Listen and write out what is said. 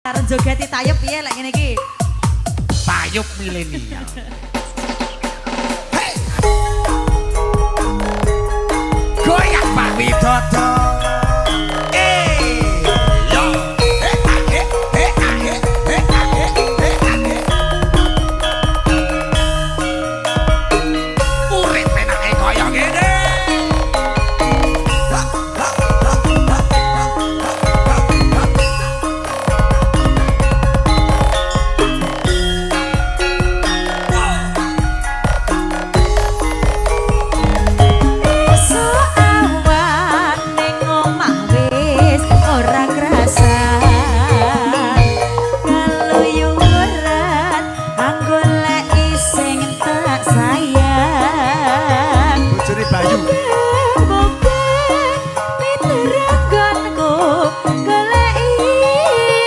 Arep jogeti tayub piye lek ngene iki? Tayub milenial. Hey. Goyang Pak Widodo.